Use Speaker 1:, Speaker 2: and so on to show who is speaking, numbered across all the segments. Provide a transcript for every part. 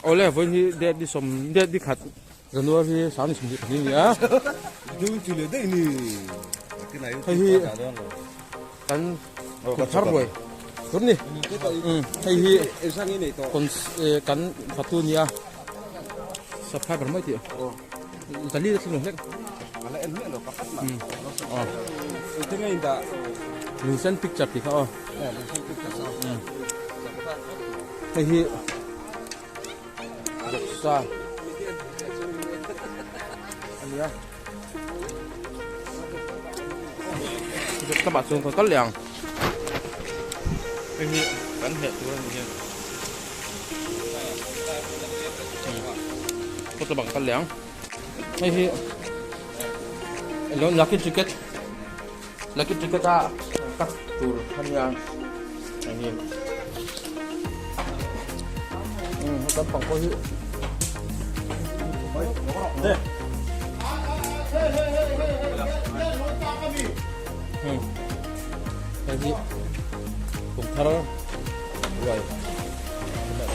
Speaker 1: Awle vawiin hi date ni sawm date ni khat January sang ni 22 a ni a. Hei hi kan kum thar ruai tur ni. Hei hi kan fatu a ni a subscriber mai tih zali te thleng lo hlek. Lungsen picture tih kha aw. Hei hi Bawksa a ni a lamah chuan kan kal leh ang hei hi kan hmeh tur a ni hian kawt lamah kan kal leh ang hei hi lucky ticket Lucky ticket a cut tur a nia hei hi kan pang pawh hi hei hi kum thar ruai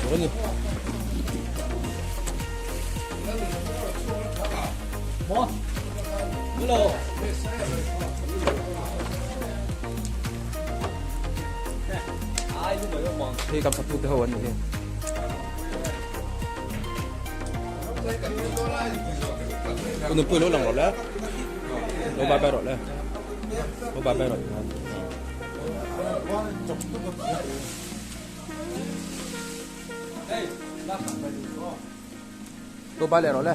Speaker 1: tur a ni. Hei kan fatu te ho an ni hi. Unu pui lo lang rawh le. Lo bye bye rawh le. Lo bye bye rawh. Lo bye leh rawh le.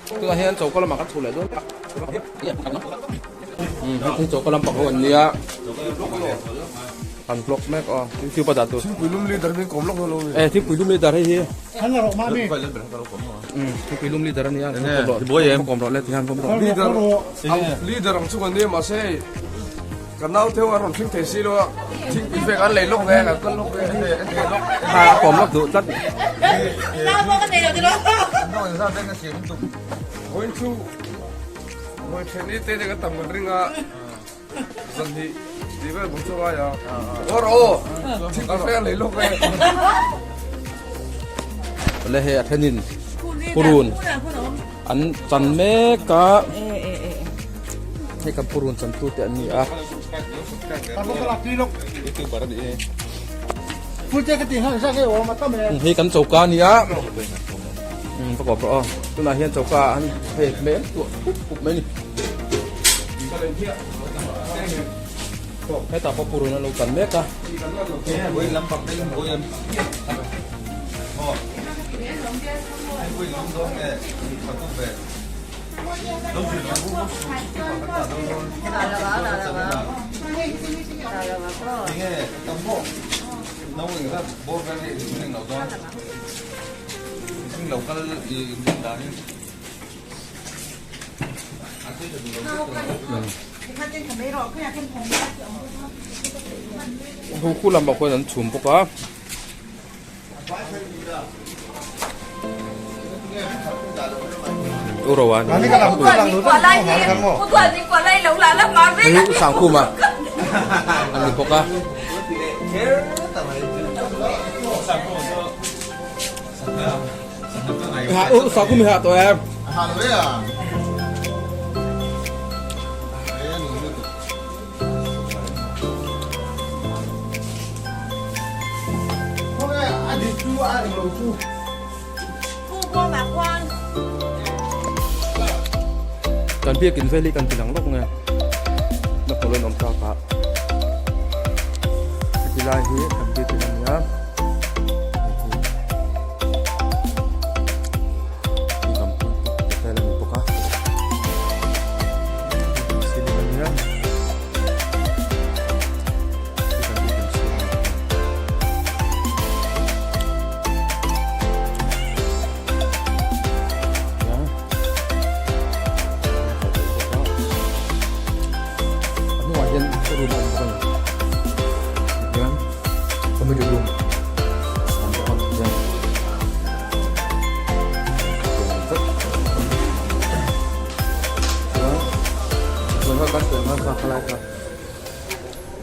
Speaker 1: Tunah hian choka lamah kan chho leh dawn a. Hei choka lam pakhat an nia. Kan vlog mek aw. YouTube a dah tur.
Speaker 2: Thingpui lum leader min kawm lawk lo.
Speaker 1: Eh thingpui lum leader hei hi. Thingpui lum leader a nia. Kawm rawh le tihian kawm rawh.
Speaker 2: Leader leader ang chu kan nia mahse Ka nau theuh a rawn thleng thei si lo a, thingpui fek an lei lawk ve, an kal lawk ve, an lei lawk.
Speaker 1: Kha a kawm lawk duh tlat.
Speaker 2: Vawiin chu vawi then ni te te ka tam kan ring a, zan hi tih vel bawk chu a ngai a. Aw rawh aw, thingpui fek an lei lawk ve.
Speaker 1: Awle hei a thenin purun an chan mek a. Hei kan purun chan tu te an ni a. Hei kan choka a ni a. Va kawp rawh aw. Tunah hian choka an hei hmel tuah pup pup mai a ni. Hetah pawh purun an lo chan mek a. Hu khu lamah khuan an chhum bawk a. Hei Sangkhuma a ni bawk a. U Sangkhum i hah tawh em? Kan biakin vel hi kan ti lang lawk nge na pawh lawn awm tak ah heti lai hi kan biakin a ni a.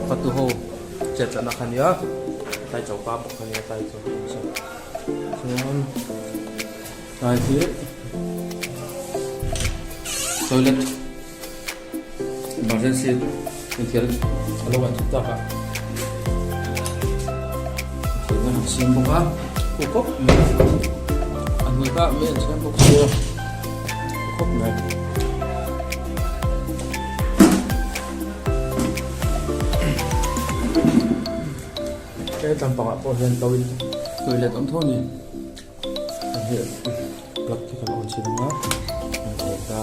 Speaker 1: Fatu ho chet tlatna kha nia. tlai choka bawk a nia tlai choka awm sa chuan tlai hi toilet emergency inthiar a lo an thut tak a inthiarna an siam bawk a khu khawp mai a hnuai kha mei an siam bawk sia khu khawp mai. He tlampangah pawh hian toilet awm tho a ni. Hei hi plug khi kan on chhin anga kan ei ta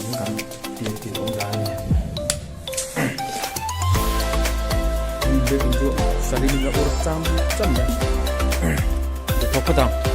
Speaker 1: in kan tir tih awm dan a ni. Biakin chu sarin a ur cham cham mai. Thawk phawt ang.